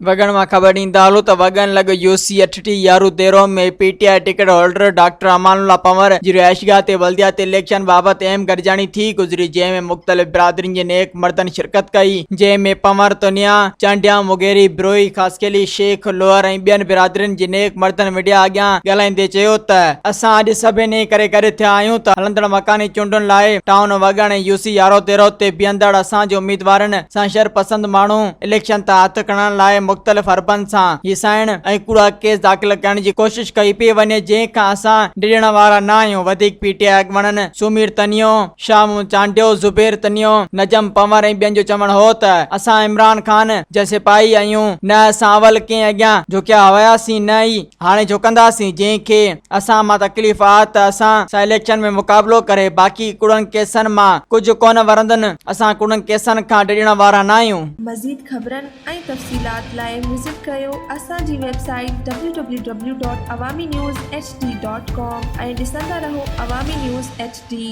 وڳڻ مان خبر ڏيندا هلون ته وڳڻ لڳ يو سي 68 يارو ديرو ۾ P T I ticket holder doctor Aman Ullah Panhwar جي رهائشگاهه تي بلدياتي اليڪشن بابت اهم گڏجاڻي ٿي گذري جنهن ۾ مختلف برادرين جي نيڪ مردن شرڪت ڪئي جنهن ۾ پنور، تنيا، چانڊيا، مغيري، بروهي، خاصخيلي، شيخ، لوهر ۽ ٻين برادرين جي نيڪ مردن ميڊيا اڳيان ڳالهائيندي چيو ته اسان اڄ سڀ انهي ڪري گڏ ٿيا آهيون ته هلندڙ مڪاني چونڊن لاء ٽائون وڳڻ ۽ يو سي يارو ديرو تي بيهندڙ اسان جي اميدوارن سان شر پسند ماڻهو اليڪشن تان هٿ کڻڻ لاء مختلف حربن سان هيسائڻ ۽ ڪوڙا ڪيس داخل ڪرڻ جي ڪوشش ڪئي پئي وڃي جنهن کان اسان ڊڄڻ وارا نه آهيون وڌيڪ پي ٽي آء اڳواڻن سمير تنيو، شاهه محمد چانڊيو، زبير تنيو، نجم پنور ۽ ٻين جو چوڻ هو ته اسان عمران خان جا سپاهي آهيون نه اسان اول ڪنهن اڳيان جهڪيا هياسين نه ئي هاڻي جهڪنداسين جنهن کي اسان مان تڪليف آ ته اسان سان اليڪشن ۾ مقابلو ڪري باقي ڪوڙن ڪيسن مان ڪجهه ڪونه ورندن اسان ڪوڙن ڪيسن کان ڊڄڻ وارا ناهيون. مزيد خبرن ۽ تفصيلات لاء وزٽ ڪريو اسان جي website W W W dot Awami news H D dot com ۽ ڏسندا رهو عوامي نيوز ايڇ ڊي.